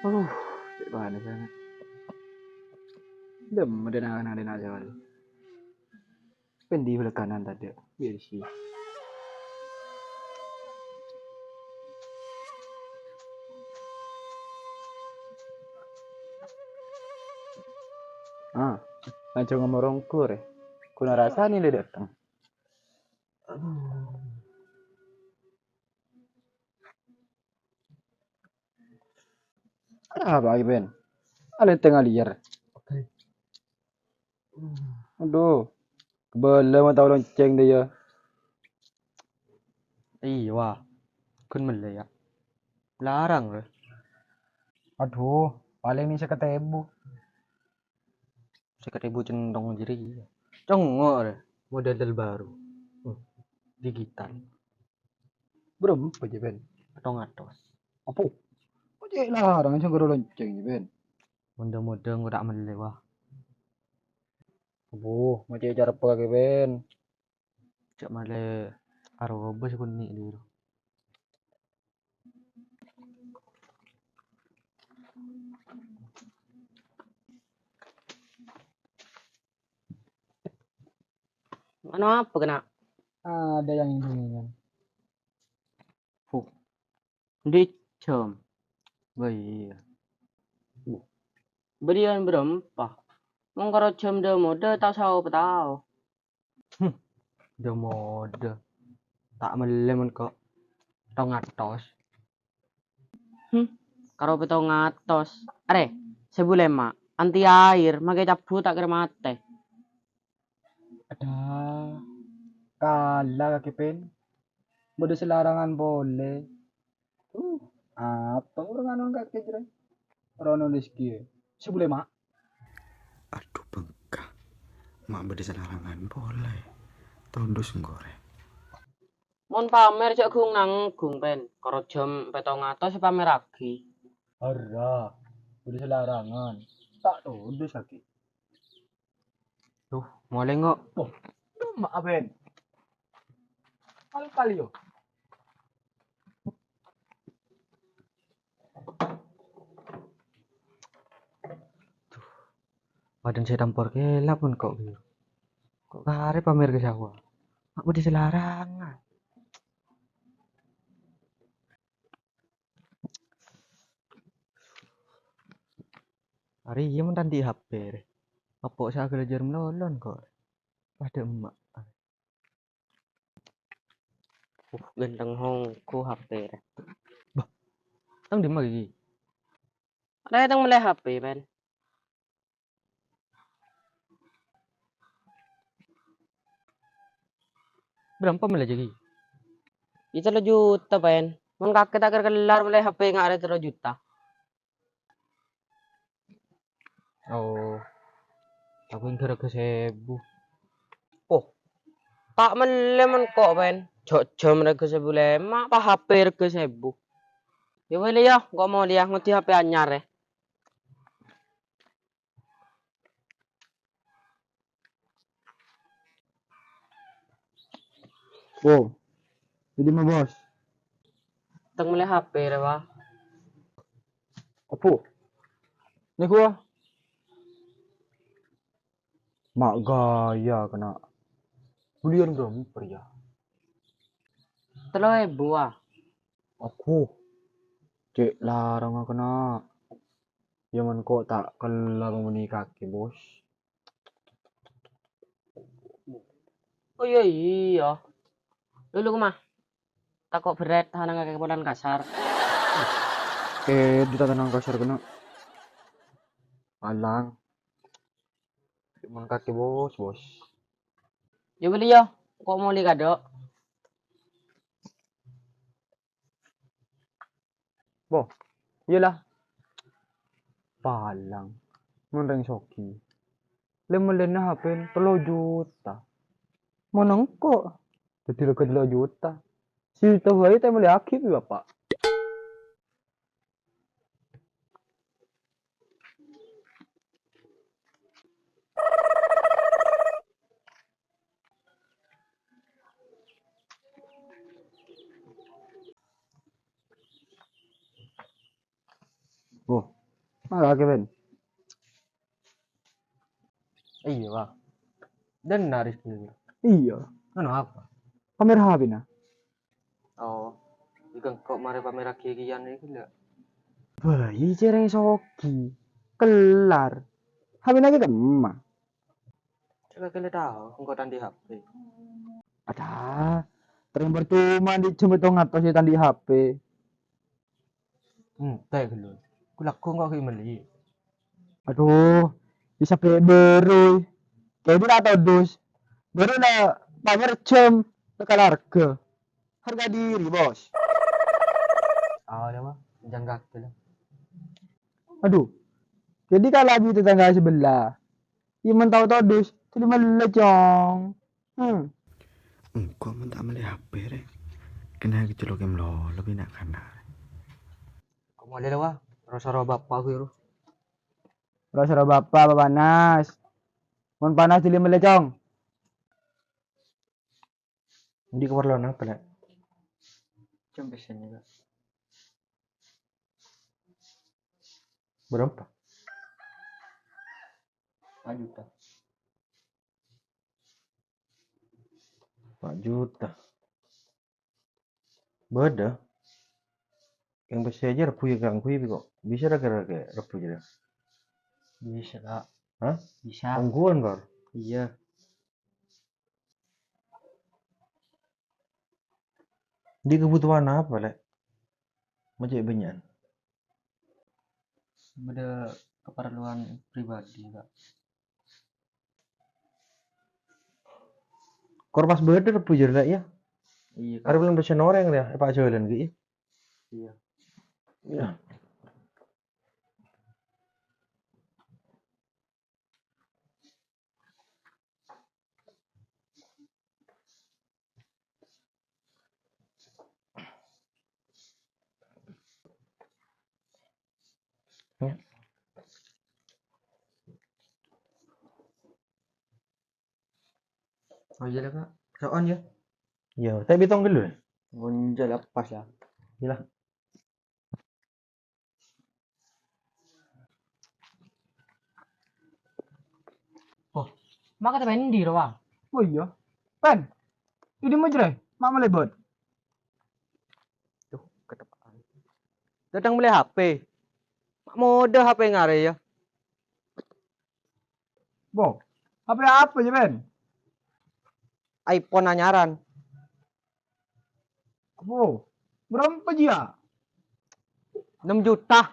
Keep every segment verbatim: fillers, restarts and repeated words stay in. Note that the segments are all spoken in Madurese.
Aduh, cè' panèsanna. Dem, dena-, dena-, dena jawab. Pendi bâlâkanan tadâ'. Bersih. Ah, lanjhâng ngomong rongko, rè. Kuna rasane le dâteng. Arapa, Ki Ben? Alètè ngaliyer. Adhu, kabâlâ ma' tao lonceng dâ' iyâ. Iyâ, wah. Ghun mellè, yâ. Larang, rè. Adhu, palèng nè sèket èbu. Sèket èbu centong jârèya. Congngo', rè. Model terbaru. Hmm. Digital. Bârâmpa jâ, Ben? Petong atos. Apo? Kok cè' larang sè ghuru lonceng jâ, Ben? Mon dâ-modâ engko' ta' mellè, wah. Apo, ma' cè' careppa kakè, Ben? Jhâ' mellè aroba sè kènè' dulu. Anu apa kèna'? Ada yang ingin. Huh. Di jam. Wah, iyâ. Bâriyân bârâmpa? Mon karo jam dâ-modâ ta' sao patao. Hmm, dâ-modâ. Ta' mellè mon ko' petong atos. Hmm, karo petong atos. Arè, sèbu lèma', anti air, make cabbu ta' kèra matè. Adâ, kala kakè, Ben. Bâdâ sè larangan polè. Uh, apa orèng anu kakè jârèya? Rono Rizky, sèbu lèma'. Adhu, bengka. Ma' bâdâ sè larangan polè. Todus engko' rè. Mon pamer jhâ' gung-nanggung, Ben. Karo jam petong atos sè pamerraghi. Arra, bâdâ sè larangan. Ta' todus kakè. Duh, molè ngo'. Oh, coma aben. Kal-kal yo. Duh, padân sè tampor kèlap mon ko' ghi. Ko' karè pamer ka sawah. Mak bâdâ sè larangan. Arè iyâ mon ta' andi' H P rè. Apo' sè aghâlâjâr malolo ko'. Padâ emma'. Uh, ghânteng hongko H P rè. Bah, tang dimma ghi? Arè tang mellè H P, Ben. Bârâmpa mellè jâ ghi? Iyâ tello juta, Ben. Mon kakè ta' kèr-kellar mellè H P nga' arè tello juta. Oh, aku èngghâ règhâ sèbu. Oh, ta' mellè mon ko', Ben. Jhâ' jam règhâ sèbu lèma', apa H P règhâ sèbu. Yâ wèlè yâ, ko' molèya ngoddi H P anyar, è. Wo, jadi ma, Bos? Tang mellè H P rè, Wa. Apo? Nèko, Wa. Ma' ghâjâ, kèna'. Buliyân bârâmpa rèya? Tello èbu, Wa. Aduh, cè' larangnga, kèna'. Yâ mon ko' ta' kellar mènè kakè, Bos. Oh, iyâ, iyâ. Dulu, kemma. Tako' berrâ' tanang kakè polana kasar. Eh, di tanang kasar kèna'. Alang. Mon kakè, Bos, Bos. Yâ, bâli, yâ. Ko' molè kadâ'. Bo, iyâ la. Palang. Mon rèng soghi. Lem-mellèna H P tello juta. Mon engko', dhâddhi règhâ tello juta. Sè tao bhâi ta' èmellèyaghi bi' Bapa'. Oh, Malah, Kevin. Iyâ, Wa. Dâ'enna' Rizky. Iyâ. Anu apa? Pamer H P-na. Oh, engko' marè pamerraghi kèya nèka la. Bâi cèrèng sogi. Kellar. H P-na ghi' kemma. Coba kèlè tao, engko' ta' andi' H P. Ada. Terus percuma andi' jhâ' tong atos sè ta' andi' H P. Entè' ghâllu. Ku lagghu engko' ghi' mellè. Adhu, bisa pe bârâi. Kèdhi ta' todus. Bârâi la pamer jhâm, la kalarga. Harga diri, Bos. Ah, ya, Bang. Jangan gagal, ya. Adhu, kèdhi kalabi tatangghâ sabellâ. Iyâ, mon tao todus, dhuli mellè, Cong. Hmm. Engko' mon ta' mellè H P rè, kèng kacellokè malolo bi' na'-kana' rè. Engko' molè la, Wa. Ro-soro bapa' ghi' ro. Ro-soro bapa', papanas. Mon panas dhuli mellè, Cong. Andi' kaparlowan apa, Lè'? Jhâm pèssèna, Kak. Berapa? Empat juta. Empat juta. Bâdâ. Yang pèssè jâ' Rebbhu ya ganggu ya, kok. Bisa ra kèra Rebbhu jâ'? Bisa, Kak. Hah? Bisa. Ongghuwân, Kor? Iyâ. Andi' kabhutowan apa, Lè'? Ma' cè' bânnya'an. Bâdâ kaparlowan pribadi, Kak. Kor pas bâdâ Rebbhu jâ' rèya, Lè', ya? Iyâ, Kak. Arè bulan Desember rèya, è pajhâlân ghi', ya? Iyâ. Iyâ. Ya. Oh, iyâ la, Kak. So'on, ya. Iyâ, tapè bitong ghâllu, ya? Ghun jâ' lepas, ya. Iyâ la. Oh, ma' ka Pèn andi' rowa? Oh, iyâ. Pèn, andi' ma' jârèya, ma' malèbât. Duh, katepa'an. Dâteng mellè H P. Ma' modâ H P ngarè, ya. Bo, H P apa jâ, Pèn? iPhone anyaran. Apo? Bârâmpa jiyâ? Ennem juta.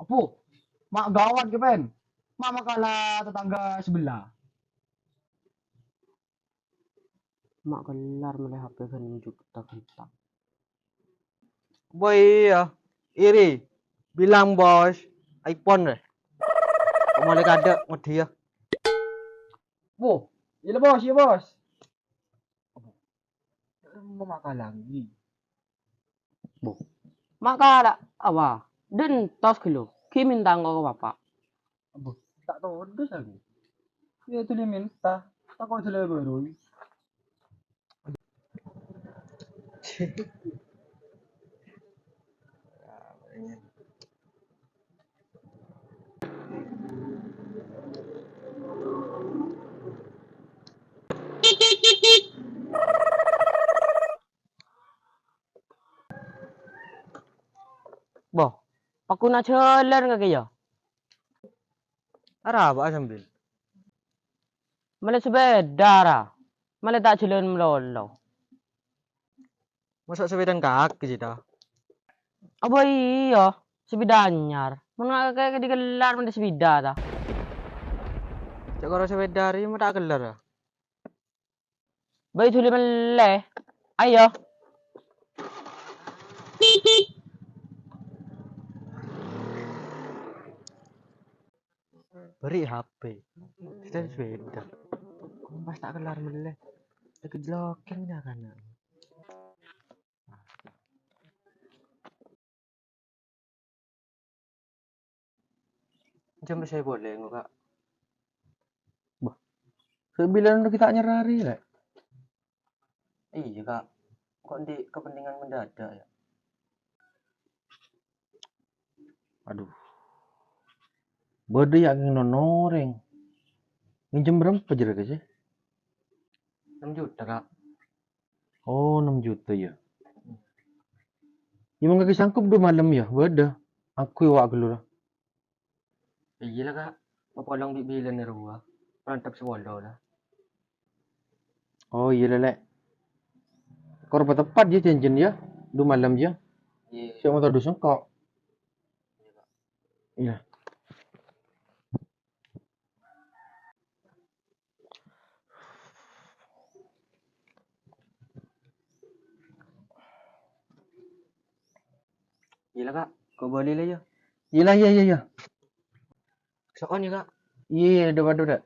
Apo? Ma' ghâwât, Kè, Pèn. Ma' makala tatangghâ sabellâ. Ma' kellar mellè H P ghân ennem juta ghânta. Bâi, iyâ. Iri. Bilang, Bos. iPhone, rè. Molè kadâ', ngodiyâ. Wo, iyâ la, Bos, iyâ, Bos. Mo makala ghi'. Bu, makala apa? Dântos ghi' lo, ghi' mènta engko' ka Bapa'. Bu, ta' todus aku. Iyâ, dhuli mènta, tako' dhuli bârâi. Bo, paghuna jhâlân kakè, yâ? Arapa sambil? Mellè sepèda, ra. Mellè ta' jhâlân malolo. Masa sepèda kakè sih, ta? Apa iyâ? Sepèda anyar. Mon kakè dikelar mending sepèda, ta? Ca'na karo sepèda rèya ma' ta' kellar, ya? Bâi dhuli mellè. Ayo. Bâri' H P. Kita sepèda. Pas ta' kellar mellè. Lagi vlogging ya, kan? Jam saya boleh, enggak, Kak? Bah, sebilan udah kita nyerari, Lè'. Iya, Kak. Kok di kepentingan mendadak, ya? Adhu. Bâdâ yâ' kèng nonorèng. Ngènjhâm bârâmpa jârèya, Kè, sè? Ennem juta, Kak. Oh, ennem juta, yâ. Yâ, mangkèn sanggup du malem, yâ? Bâdâ. Angghuy wa' ghâllu, la. Iyâ la, Kak. Mapolong bi' bilân rowa. Mantep sapolo, la. Oh, iyâ, la, Lè'. Kor pateppat, yâ, jhânjhina, yâ. Du malem, yâ. Iyâ. Sè motor du sengko'. Iyâ. Iyâ la, Kak. Kobâli la, yâ. Iyâ la, iyâ, iyâ, iyâ. Sokan, yâ, Kak. Iyâ, iyâ, dâpa', dâpa'.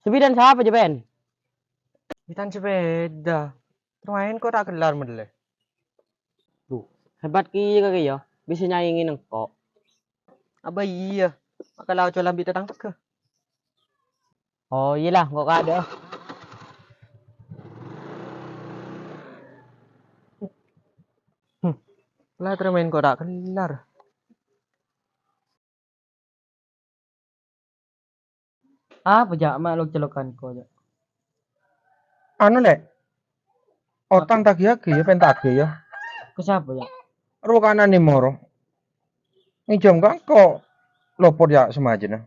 Sapèdana sapa, Jâ, Pèn? Bâdâna sapèda. Termaèn ko' ta' kellar mellè. Duh, hebat kèya kakè yâ, bisa nyaèngè engko'. Abâ iyâ, maka la ocolan bi' tatangghâ. Oh, iyâ la, engko' kadâ'. Hmm. La termaèn ko' ta' kellar. Apa, Jâ', ma' lok-colokan ko', Jâ'? Anu, Lè'. Otang tagiyâghi, yâ, pèn tagih, yâ. Ka sapa, Jâ'? Rowa ka ana' Nemo ro. Ngènjhâm ka engko' lopot, yâ, samajâna.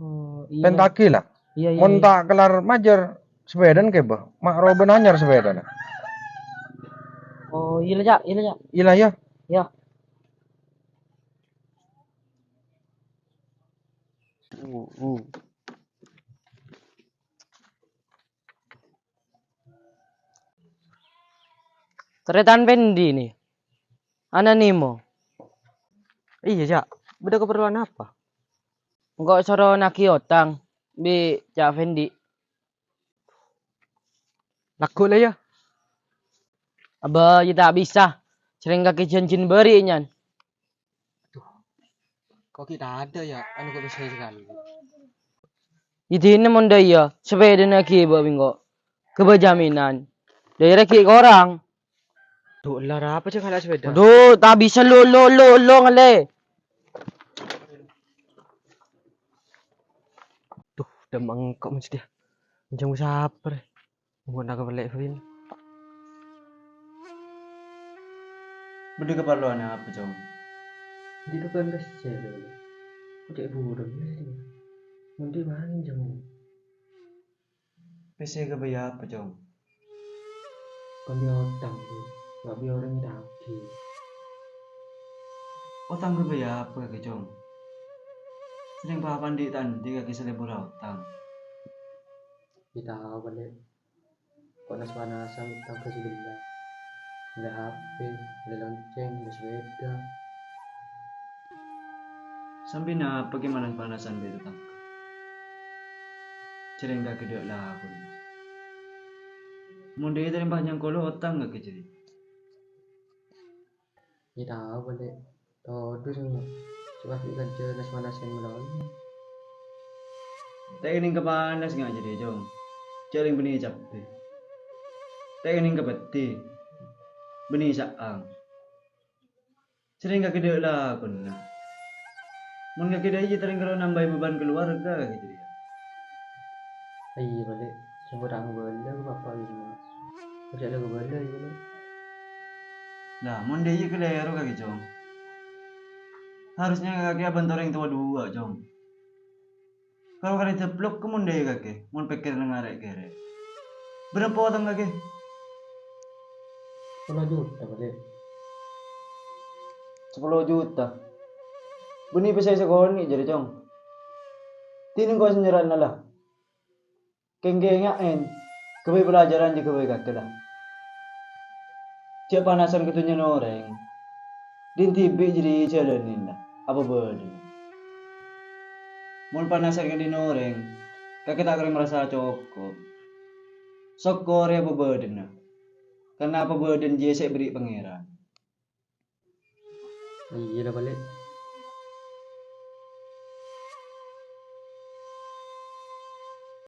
Oh, iyâ. Pèn tagih, la. Iyâ, iyâ, mon iyâ. Ta' kellar majâr, sapèdana kèbâ. Ma' rowa bân anyar sapèdana. Oh, iyâ la, Jâ', iyâ la, Jâ'. Iyâ la, yâ. Iyâ. Tarètan Pendi, nè? Ana' Nemo. Iyâ, Jâ'. Bâdâ kaparlowan apa? Engko' soro nagih otang bi' Ca' Pendi. Lagghu' la, yâ. Abâ, yâ ta' bisa. Sèrèng kakè jhânjhina bâri' nyan. Aduh. Ko' ghi' tadâ', yâ, anu, ko' bisa sakalè. Idina mon dâ' iyâ, sapèdana èghibâ bi' engko'. Ghâbây jaminan. Dâ' iyâ rè ghi' korang. Duh, ella arapa jâ' ngala' sapèda? Aduh, ta' bisa lo, lo, lo, lo, ngalè. Duh, dâ' engko' mesti. Jhâng sabar. Engko' ta' kapellè' Vin. Bâdâ kaparlowan apa, Cong? Di depan pèssè, Cong. Kok cè' burung, ya, Cong? Ngonti manjeng. Pèssè ghâbây apa, Cong? Ghâbây otang, Cong. Ghâbây orèng tagih. Otang ghâbây apa, kakè, Cong? Sèrèng pa-, pandi'-tandi' kakè sè lebur otang. Ghi' tao, Lè'. Kok nas-panasan otang ka sebelah. Mellè H P, mellè lonceng, mellè sepeda. Sambi napa kè manas-panasan bi' tatangghâ? Jhârèng kakè dâ' lakona. Mon dâ' iyâ tarèmpa nyangkolo otang kakè jârèya. Ghi' tao, Lè'. Todus, sè pas bi' kanca nas-panasan malolo. Ta' kennèng ka panas nga' jârèya, Cong. Jhârèng bânnè cabbhi. Ta' kennèng ka peddhi. Bânnè sa'ang. Jhârèng kakè dâ' lakona. Mon kakè dâ' iyâ tarèng karo nambâi beban kaluwarga kakè jârèya. Iyâ, Lè'. Sèngko' ta' ngabâlâ ka bapa' Bima. Oja' la ngabâlâ, iyâ, Lè'. Lah, mon dâ' iyâ kalèro kakè, Cong. Harusnya kakè abhânto orèng towa duwâ', Cong. Karo kalè deblok kè mon dâ' iyâ kakè, mon pèkkèranna ngarè'-kèrè'. Bârâmpa otang kakè? Sapolo juta, Lè'. Sapolo juta. Bânnè pèssè sakonè' jârèya, Cong. Dinah engko' sè nyerra'na la. Kèng-kènga'è, ghâbây pelajaran jâ ghâbây kakè la. Jhâ' panasan ka dhunnyana orèng. Dhin dhibi' jârèya jhâlânnè la, apa bâdâna. Mon panasan ka dhunnyana orèng, kakè ta' kèra marasa cokop. Sokkorè apa bâdâna, karna apa bâdâna jiyâ sè èberri' Pangèran. Iyâ la, palè'.